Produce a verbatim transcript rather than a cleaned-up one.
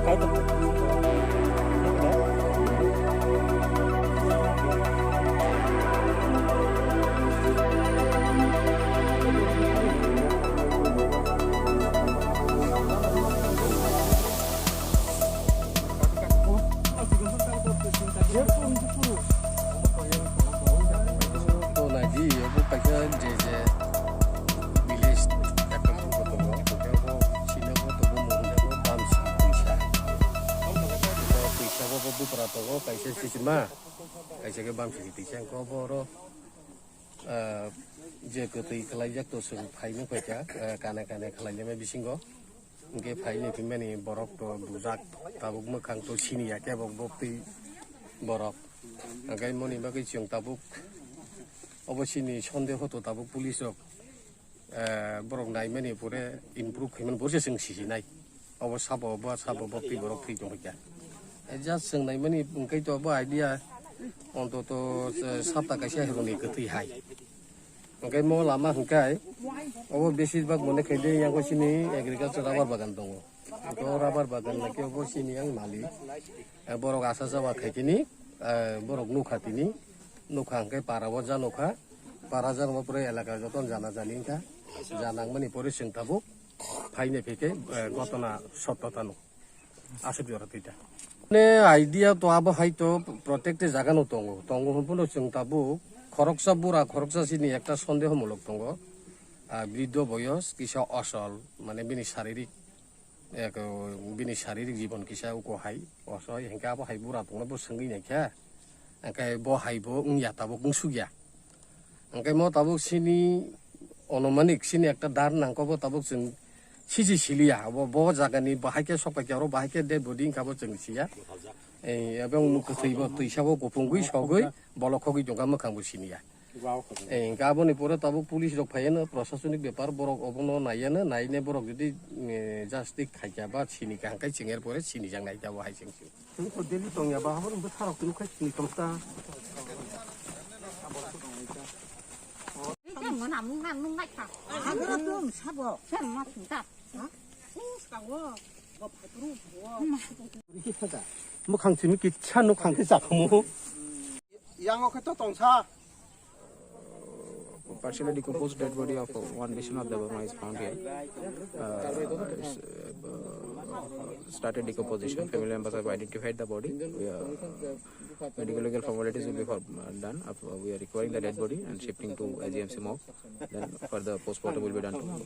To naidi, obo kaisa je je village ekta tongo, tongo, tongo, sini obo tongo, mungjago Bamsiri Twisa. Obo Twisa bo, bo bupra tongo, kaisa Sichima, kaisa khe Bamsiri Twisa, hwnkhe obo oro, ah, je kwtwi khlaijak to chwng phaino khaikha, ah, kane kane khlainai bisingo. Hwnkhe phaini phimani borok to bujak, tabuk mwkhang to siniya kebo bo twi borok. Hwnkhe moni bagwi chwng tabuk obo sini sondeho to tabuk police rok, eh, borok naimani pore improve khaimani pore se chwng sijinai. Obo sabo, bo sabo, bo twi borok thwi tongkha. Eh, just chwng naimani hwnkhe to bo idea ontoto, eh, sapta kaisa hai rwni kwtwi hai. Hwnkhe mo lama hwnkhe obo besir bak mone khaide yang sini agriculture rubber bagan tongo. To rubber bagan naki obo sini yang malik. Eh, borok asa jawa khaikini, eh, borok nukha tini, nukha hwnkhe para o ja nukha, para ja nukha pore elaka joto jana jani wngkha, jana wngmani pore chwng tabuk phaini phikhe, eh, gotona sottotano. Aswk jora twi ta. Ne idea to abo hai to protected jaga no tongo. Tongo hwn phano chwng tabuk khoroksa bura khoroksa sini ekta sondeho mulok tongo. Ah, briddo boyos kisa osol, mane bini saririk, ek, bini saririk jibon kisa uko hai osoi, hwnkhe abo hai bura tongno bo swngwi naikha. Hwnkhe bo hai bo wngya tabuk wngsukya. Hwnkhe mo tabuk sini onomanik sini ekta dar nangkho bo tabuk chwng siji siliya. Abo bo jagani bahai khe sokpai khe oro bahai khe dead body wngkha bo chwng siya. Ei, abo wng kwthwi bo twisa bo kupungwi sogwi bolok khogwi tongkha mwkhang bo siniya. Ei, hwnkhe aboni pore tabuk police rok phaiya no prosasonik bepar borok obono naiya no naine borok jodi, eh, justice khaikha ba sinikha hwnkhe chwng er pore sinijak nai tabuk hai chwng. Tini ko daily tongya ba, habor bwsarok tini khai tini tongsa. Tei mona mung nang nung nai kha. Habor tum sabo. Sen ma thung ta. Ha? Us ka wo. Bo phatru wo. Riki thada. Mukhang simi kitsa nukhang ke sakhamu. Yang o khe to tongsa. Partially decomposed dead body of one Vishwanath Debbarma is found here. Uh, it's, uh, started decomposition. Family members have identified the body. We are, medical legal formalities will be for, uh, done. Uh, we are recovering the dead body and shifting to A G M C morgue. Then further postmortem will be done tomorrow.